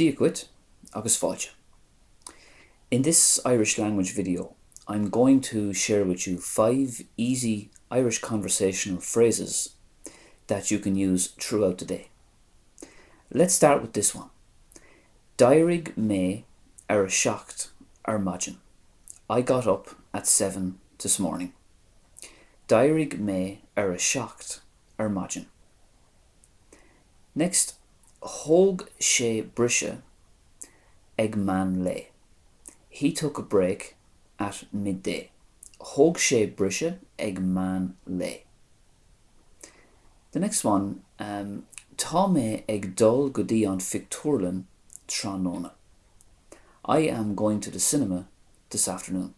Dia dhuit agus fáilte. In this Irish language video I'm going to share with you 5 easy Irish conversational phrases that you can use throughout the day. Let's start with this one. D'éirigh mé ar a 7 ar maidin. I got up at 7 this morning. D'éirigh mé ar a 7 ar maidin. Next, Thóg sé briseadh ag meán lae. He took a break at midday. Thóg sé briseadh ag meán lae. The next one, um, Tá mé ag dul go dtí an phictiúrlann tráthnóna. I am going to the cinema this afternoon.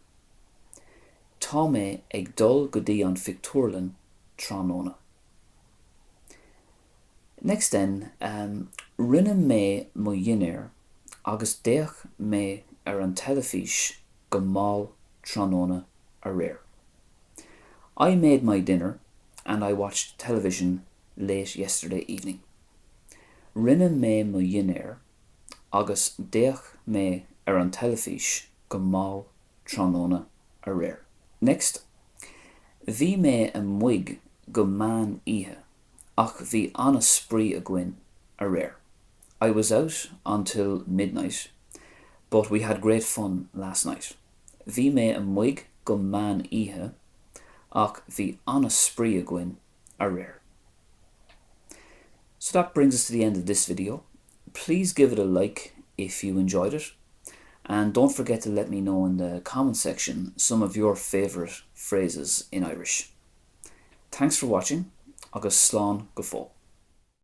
Tá mé ag dul go dtí an phictiúrlann tráthnóna. Next then, um, rinne mé mo dhinnéar agus d'fhéach mé ar an teilifís go mall tráthnóna aréir. I made my dinner and I watched television late yesterday evening. Rinne mé mo dhinnéar agus d'fhéach mé ar an teilifís go mall tráthnóna aréir. Next, Bhí mé amuigh go meán oíche ach bhí an-spraoi againn aréir. I was out until midnight but we had great fun last night. Bhí mé amuigh go meán oíche ach bhí an-spraoi againn aréir. So that brings us to the end of this video. Please give it a like if you enjoyed it and don't forget to let me know in the comment section some of your favorite phrases in Irish. Thanks for watching agus slán go fóill.